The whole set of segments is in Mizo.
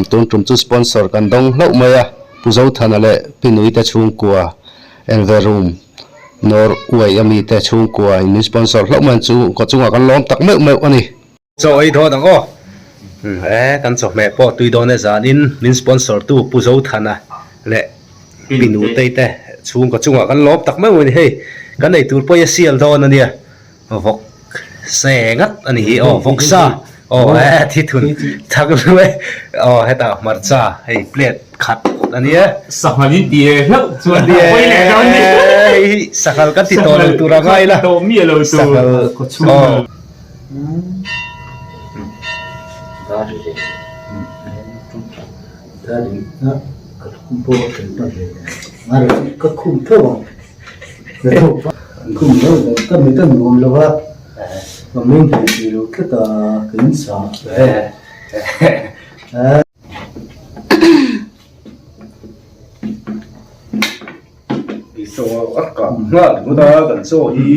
Tun tum chu sponsor kan dawng hlauh mai a, Pu Zothana leh Pi Nuite chhungkua Enve Room Nor Uai ami te chhungkua in min sponsor hlauh mai chu kaw chungah kan lawm tak meuh meuh a ni. Chaw ei dawn ang aw. E kan chawhmeh pawh tui dawn e zanin min sponsor tu Pu Zothana leh Pi Nutei te chhungkaw chungah kan lawm tak meuh a ni. Hei kan ei tur pawh hi a sial dawn a nia. Vawk se ngat a ni hi aw vawk sa aw e thi thun thak luai aw hetah hmarcha hei plate khat a nia. Sanghal in ti e hlauh chuan a pawi leh dawn ni. Hei hi sanghal kan ti tawh lo tur a ngai la. Tawh miah lo tur. Sanghal aw. Ka mit a nuam lo a, ka meng thei thei lo tlat a, ka in sa a. Chaw a kah nghal ringawt a, kan chaw hi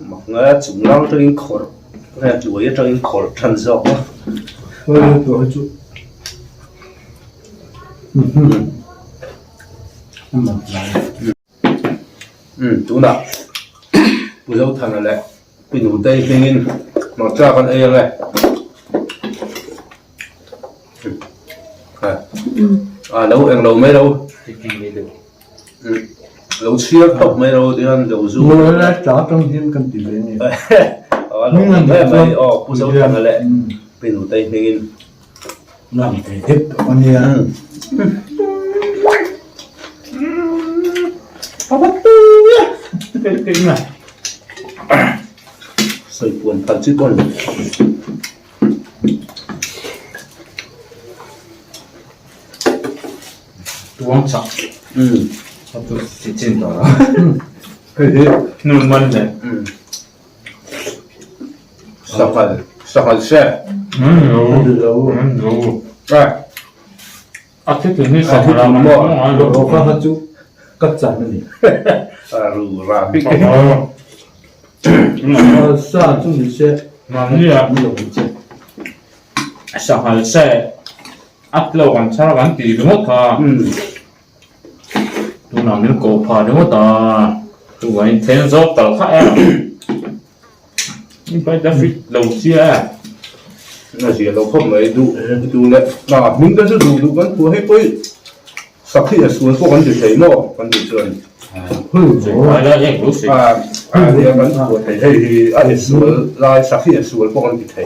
mak nga chung lang atangin khawrh nge hnuai atangin khawrh than zawk a. Umm tunah Pu Zothana leh Pi Nutei hmingin hmarcha kan ei ang e. A lo eng lo mai lo. Lo chhiar tawp mai lo tihian lo zu. A lo eng mai mai aw Pu Zothana leh Pi Nutei hmingin. Nam thei deuh tawh a nia. Sawi puan phal chi pawn. Tuang chak. Umm. Chi chin tawh a. Hei hi. Nun man le. Umm. Sanghal sanghal se. A thutun hi sanghal a man a ngai lo. Kha kha chu ka chan a ni. A ru ra bik. Sa chu ni se. Mahni a. Ni lo ni che. Sanghal se a tlo kan chhar kan ti ringawt kha. Tunah min koh phah ringawt a, chuvangin in then zawk tal kha e. In pai ta fit lo sia e. A zia lo khawp mai duh duh leh a hming te chu duh duh kan phuah hei pawh hi sakhi a sual pawh kan ti thei maw kan tih chuan a nia kan phuah thei hei hi a insual lai sakhi a sual pawh kan ti thei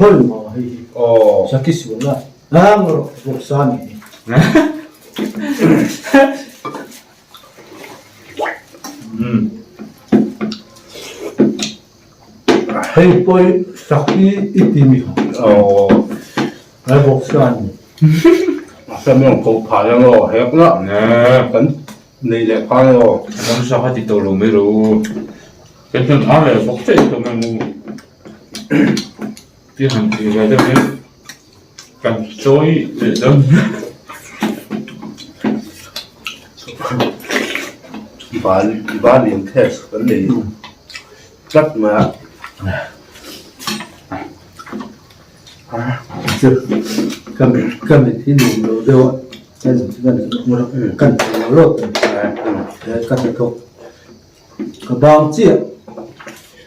aw. Sakhi sual a Ang rawh vawksa ni hi. Hei pawh hi sakhi i ti mi kha. Aw. Ai vawksa ni. Mahse mi ang ko phah ang aw hek na. Kan nei leh phah ang aw. Kan sakha ti tawh lo mai ro. Kan hian a leh vawk che tawh mai ang u. Ti han ti ve deuh in kan chawi leh dawn. Bal bal in test kan nei tlat mai a. Ka mit ka mit hi nuam lo deuh a kan lo lawt ka hnathawk ka bang chiah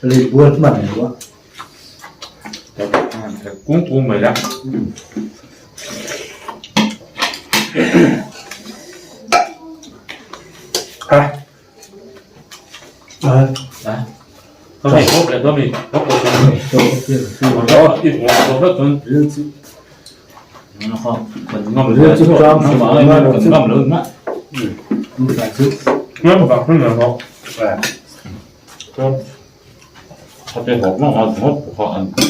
lei bual hman lo a. Kung kung mai la. Ha. Ha. Kami hop le kami hop ko ko. Ít ko ko ko tun. Nó không. Mình ngâm Ril chu tram nó mà mình ngâm lớn á. Ngâm vào không được không? Khabe hawk mah a hawk kha an ti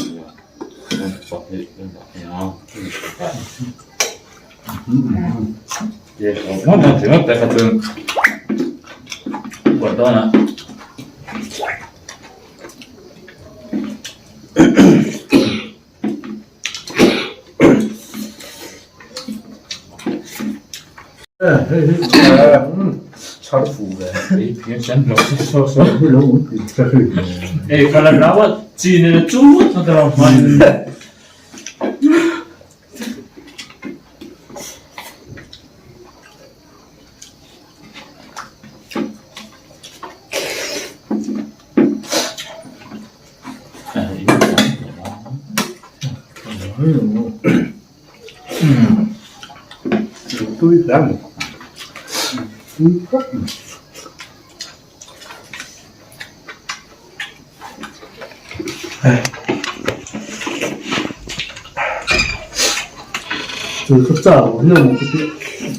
a, hawk mah a ringawt te kha chuan buai dawn a. Chhar fu ve. Ei kha la rau a chi nen a chu ta ta hman. Tui hle a ni. Tui khawp mai. Tui ka chak lo hian ka ti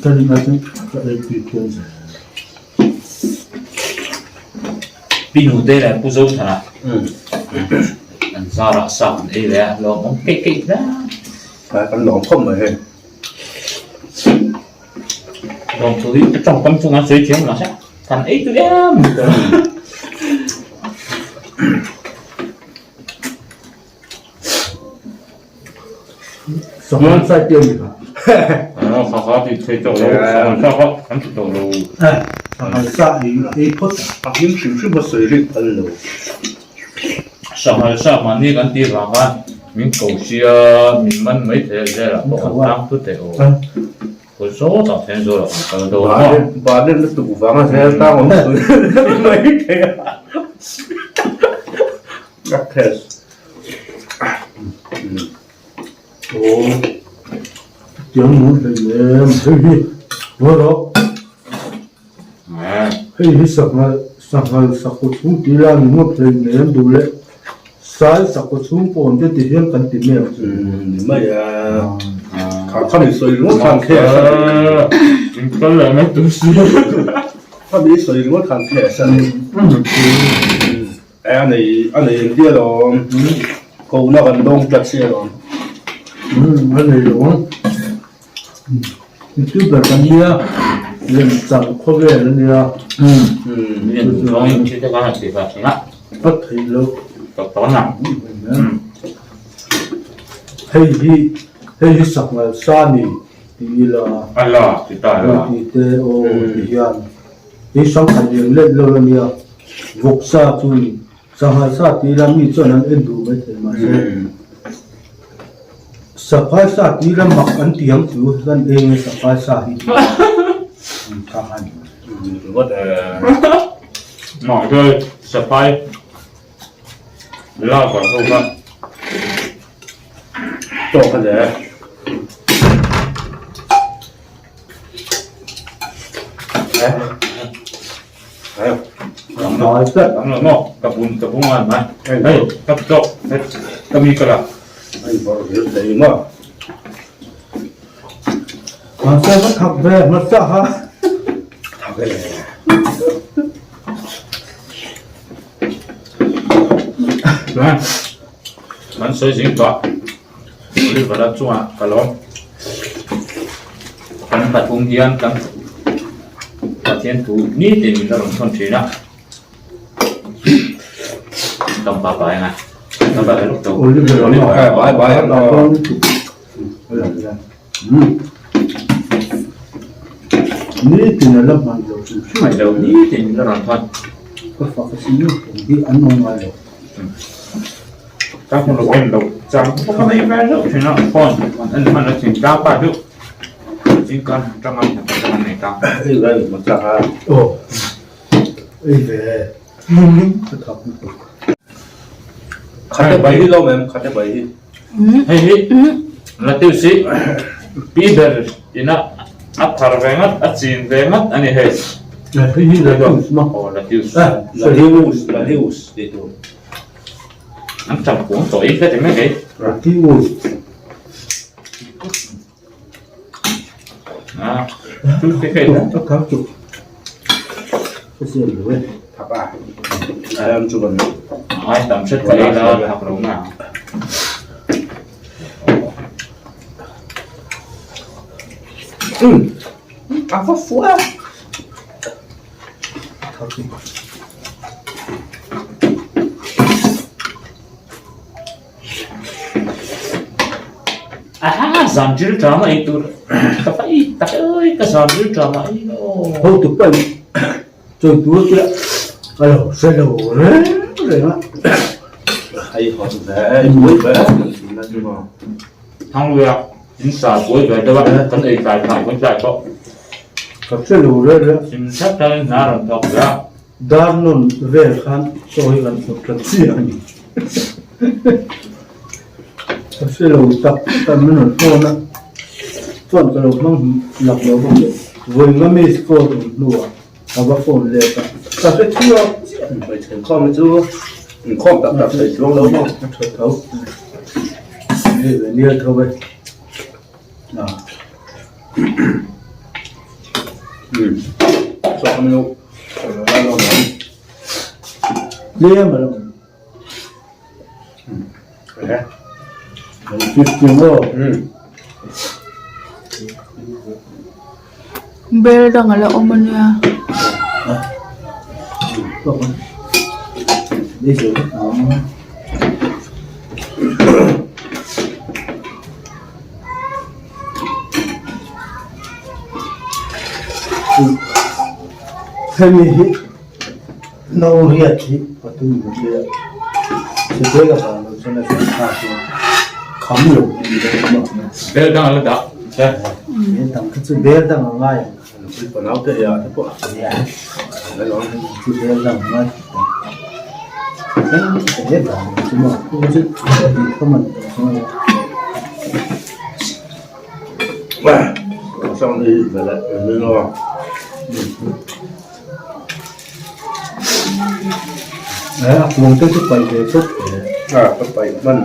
ka rin ai chuan ka ei tui phian zel. Pi Nute leh Pu Zothana an zarah sa an ei leh a, lawmawm keih keih hle a. Kan lawm khawp mai hei. Lawm thu hi a tawngkam chunga sawi thiam lo se kan ei tui em Sangha sai te ni kha. Sangha ti thei tawh lo, sangha sa kha kan ti tawh lo. Sangha sa ei ei phawt a. A hlim hrim hrim a sawi rik phal lo. Sangha sa mahni kan tih vang a min ko sia min man mai thei a zelah pawh kan tang thut thei aw. Khawi zawt ah khian zawlah kan kal dawn a. Baden lutuk vang a zel tang awm sawi mai thei a. A test. Aw tiang nung hlei em hei hi ngawi rawh hei hi sanghal sanghal sakhaw chhung tih la ni ngawt hlei nem duh leh sai sakhaw chhung pawh awm te ti hian kan ti mai ang chu. Ni mai a kha kha mi sawi ringawt khan khe In kal leh mai tur si kha mi sawi ringawt khan khe a ni. A nei a nei engtia lawm kohna kan dawng tlat si alawm. A nei lo ang. Youtuber kan nia lemchang khawvel a nia. Mian zawngin thil te khan a ti fak thin a. A theih loh. Ka tawn ang. Hei hi hei hi sakngal sa ni ti ila. A la ti ta la. Ti te aw ti hian. Hei hrangkhat lem let lo a nia. Vawksa chu ni. Sanghal sa tih ila mi chuan an en duh mai thei mahse Saphai sa tih ila mak an ti ang chu kan ei nge saphai sa hi tih kha a ni. Mahse saphai lover ho kha tawk a hle. Ka bun ka bung an mai hei ka tawk ka mi ka la Mahse ka thak ve hmasa ha. Thak e. Kan sawi zing tawh. Oliver-a chungah ka lawm. Kan pathum hian kan Pathian thu nitin min la rawn thawn thin a. Kam pa pa enga. Kam pa pa Oliver Bye bye. Nitin a la hman lo hrim hrim. Hman lo nitin min la rawn thawn. Ka fak a sin hi an awm ngai lo. Ka hmu lo em lo chang pawh ka nei ve zeuh thin a phone an en hman a thing tlang pa chu zingkar han tang a hna pakhat an nei ta. Ei ve ma chak a. Aw ei ve ka thak lutuk. Khate bai hi lo mem khate bai hi. Hei hi la tiu si pi ber ina a thar ve ngat a chin ve ngat a ni hei. Hei hi la tiu ma. Aw la tiu. La hius la hius tih tur. An cham kung tawh i hre mai kei. Ratius. À, chú cái cây đó. Tất cả chụp. Cái gì rồi? Thập à. Em chụp mình. Ai tầm sách cái đó học đúng nào. Ừ. À, phá phú à. Aha, zan ril ṭam a ei tur ka paih tak ơi ka zan ril ṭam a ei lo. Ho tu paih chawi tur te a lo hre lo reng reng a. Hei haw ve ei buai ve Thangluia in sa buai ve deuh a kan ei tlai phah kan tlai pawh. Ka hre lo reng reng. Sim thlap thlap in hna rawn thawk ve a. Dar nawn vel khan chaw hi kan thawk tlat chiah a ni. Ka hre lo tak tak min rawn phone a. Phone ka lo hmang lak lo bawk e. Vawi nga miss call awm hnuah ka va phone let a, ka hre chhuak chiah. Hmeichhe inkhawm hi chu inkhawm tak tak thei chuang lo maw? A tha tho. Ni ve nial tho e. Chaw kha min lo Tlem a lo awm. Bel dang a la awm a nia. Hemi hi no riat hi pathum ni se chite ka vang lo chuan a hriat thlak hian kham lo hi ni deuh mah mai. Bel dang a la dah che. Bel dang kha chu bel dang a ngai ang. Nupui fanau te ei ah te pawh a la lo ang. Chu bel dang a ngai teh ang. Chu maw chu chu tih kha man tawh chuan. A kung te chu paih ve chawp hle. A ka paih hman.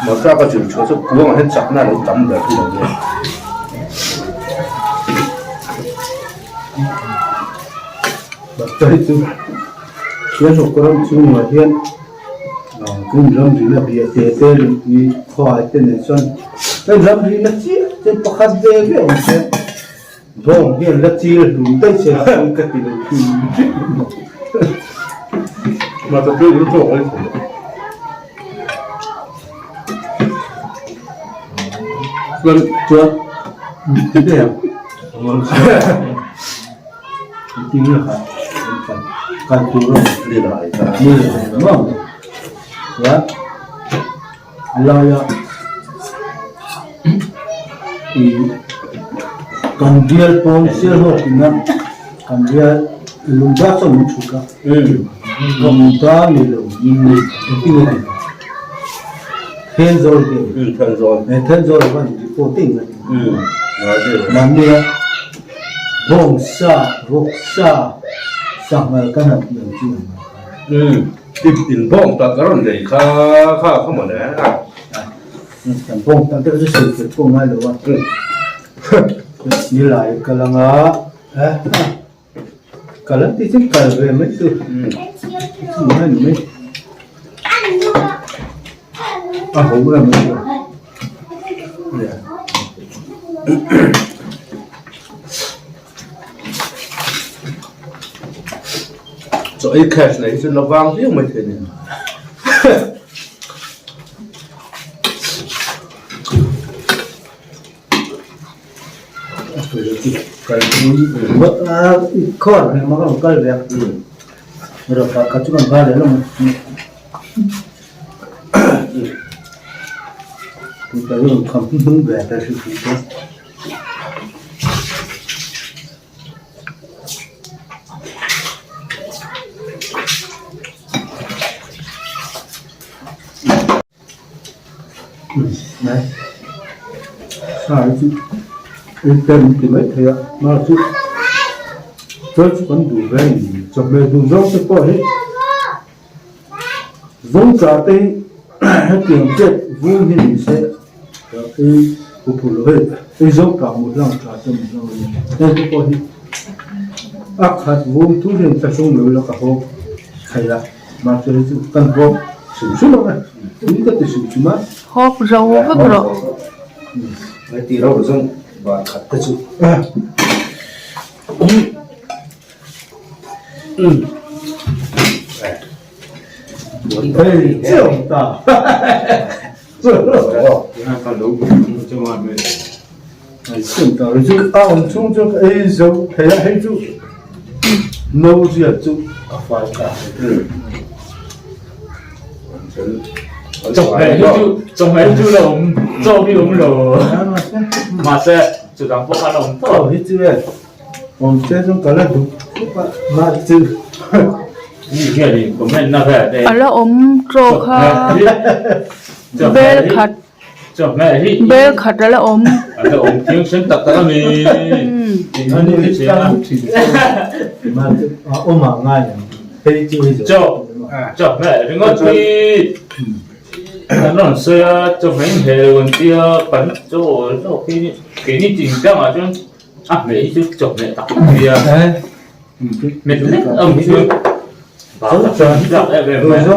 Masa ka zir chhuah chu kuangah hian chakna a lo tam ber hi lo nia. Doctor hi chu Sialhawk ram chhungah hian kan ramrina bia te te lungpui khuai te nen chuan kan ramrina chiah chuan pakhat ve ve awm se bawng hian la chil hlum daih se la pawi ka ti lo hrim hrim Mahse tui ru tawk mai thei. Chuan chuan kan tur a ni lo chuan laia ih kan bial pawn Sialhawk ina kan bial lungda chuan min chhuk a lungda ni lo engtin nge Thenzawl te Thenzawl khan reporting a ni mahnia. Bawngsa, vawksa, sanghal ka han tih ang chi ang kha. Umm, tip in bawng tak ka rawn lei kha kha kha mawle a. Kan bawng tak deuh chu sawi fel pawh ngai lo a. Ni lai ka lang a, ka la ti chu kal ve mai chu. Chu ngai ni mai. A ho em mai chu. Chaw ei cash nei hi chu la vang viau mai thei a ni. Zawng tla te hi hetiang chet vung hi ni se ei hu phur lo hei ei zawng tla hmuh hlang tla te hmuh hlang a ni heng te pawh hi a khat vung thur hian thlahrung lo ila ka haw thei a mahse hei chu kan haw hrim hrim ang e tui ka ti hrim hrim a. Hawk zo vek rawh. Hei tih rauh zawng van khat te chu. Chawhmeh hi chu la awm chaw hi awm lo mahse chudang pawh kha la awm tawh. Awm se chu ka la duh. A la awm tawk a bel khat bel khat a la awm. An rawn sawi a, chawhmeh in heh lo an tia, kan chaw zawk hi keini chingchangah chuan a hmeh hi chu chawhmeh tak a ni a, hmet lek a awm chuan bak a chak em em mai a.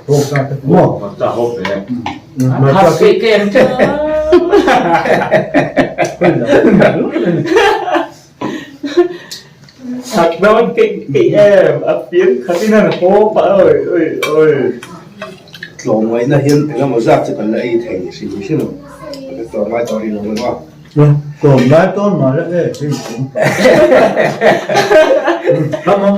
Vawksa ho ve a tha se ke ang che. Thật đâu cái cái em a phiến khat in an haw pah oi oi oi. Tlawmngaihna hian eng emaw zat chu kan la ei thei hrim hrim ang. Kan la tlawmngai tawh rih lo ang a. Tlawmngai tawn mah la e hei kum. Come on.